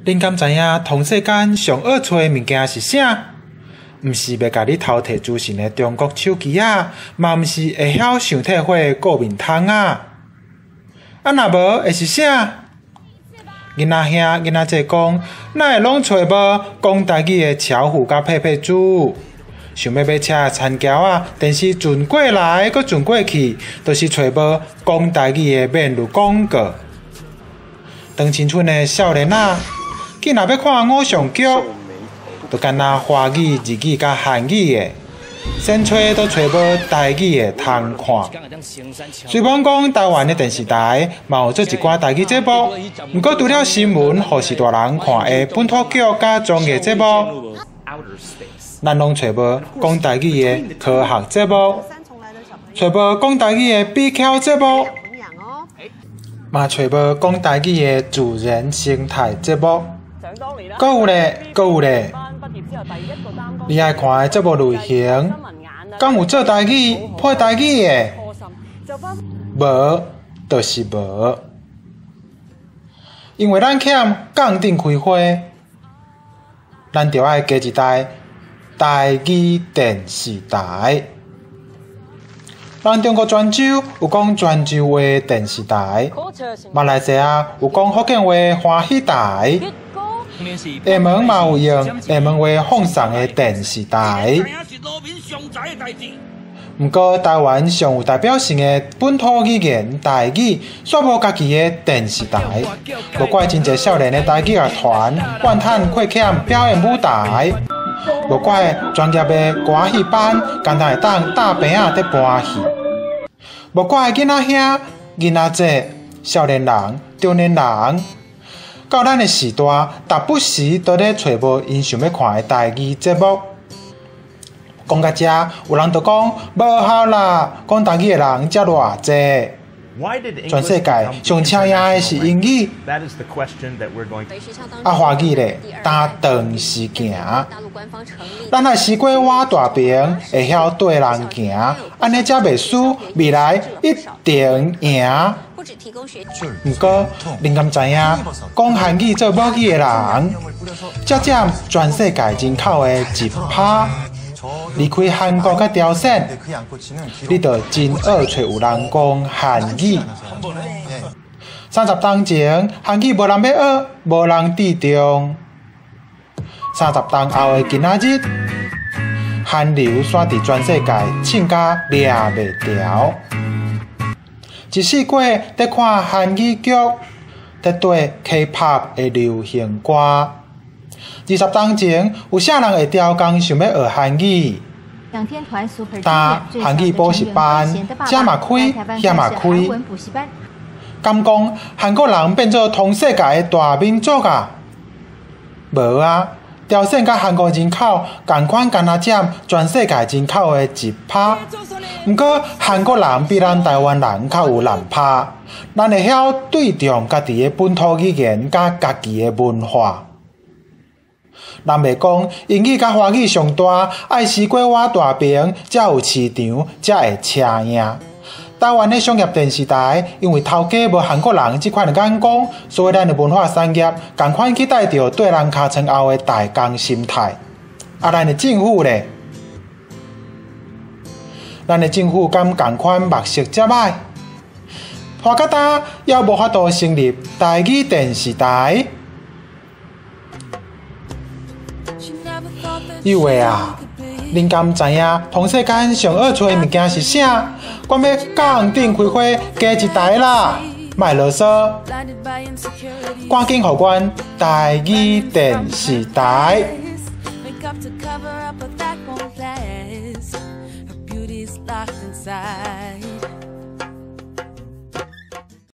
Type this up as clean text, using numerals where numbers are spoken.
恁敢知影同世間上愛揣的物件是啥？毋是欲共你偷提資訊的中國手機仔，嘛毋是會曉想退火的顧面窗仔。啊，若無會是啥？囡仔兄、囡仔姐講，哪會攏揣無講台語的巧虎佮佩佩豬？想欲買車的田僑仔，電視轉過來閣轉過去，就是揣無講台語的免入廣告。當青春的少年仔，囝若欲看偶像劇，就干焦華語、日語佮韓語的，先揣都揣無台語的通看。雖罔講台灣的電視台嘛有做一寡台語節目，毋過除了新聞予序大人看的本土劇佮綜藝節目，咱攏揣無講台語的科學節目，揣無講台語的比較節目，嘛揣無講台語的自然生態節目。閣有咧，閣有咧，你愛看的節目類型，敢有做台語、配台語的？無，就是無。因為咱欠仝頂開花，咱著愛加一台台語電視台。人中國泉州有講泉州話電視台，馬來西亞有講福建話歡喜台，廈門嘛有用廈門話放送的電視台。毋過台灣上有代表性的本土語言台語，煞無家己的電視台。無怪真濟少年的台語樂團怨嘆虧欠表演舞台，無怪專業的歌戲班干焦會當搭棚仔佇搬戲，無怪囡仔兄、囡仔姐、少年人、中年人，到咱的時代，逐不時都咧揣無𪜶想欲看的台語節目。講到遮，有人就講無效啦，講台語的人才偌濟。全世界上車贏的是英語，啊華語咧，擔長時行。咱愛思過倚大爿，會曉綴人行，按呢才袂輸，未來一定贏。毋過，恁敢知影，講韓語做母語的人，才佔全世界人口的1%。離開韓國佮朝鮮，你就真愛揣有人講韓語。30冬前，韓語無人欲學，無人注重。30冬後的今仔日，韓流煞佇全世界凊甲掠袂牢。一四季佇看韓語劇，佇綴 K-pop 的流行歌。20冬前，有啥人會刁工想欲學韓語？但韓語補習班，遮嘛開，遐嘛開。敢講韓國人變做通世界的大民族啊？無啊！朝鮮佮韓國人口仝款，干焦佔全世界人口的1%。毋過韓國人比咱台灣人較有難拍，咱會曉對重家己的本土語言佮家己的文化。人袂講英語佮華語上大，愛思過倚大爿，才有市場，才會車贏。台灣的商業電視台，因為頭家無韓國人這款的眼光，所以咱的文化產業仝款去帶著綴人尻川後的代工心態。啊，咱的政府咧，咱的政府敢仝款目色遮歹？拖到今猶無法度成立台語電視台。有的啊，恁敢知影同世間上愛揣的物件是啥？我欲仝頂開花加一台啦，莫囉嗦，趕緊予阮台語電視台。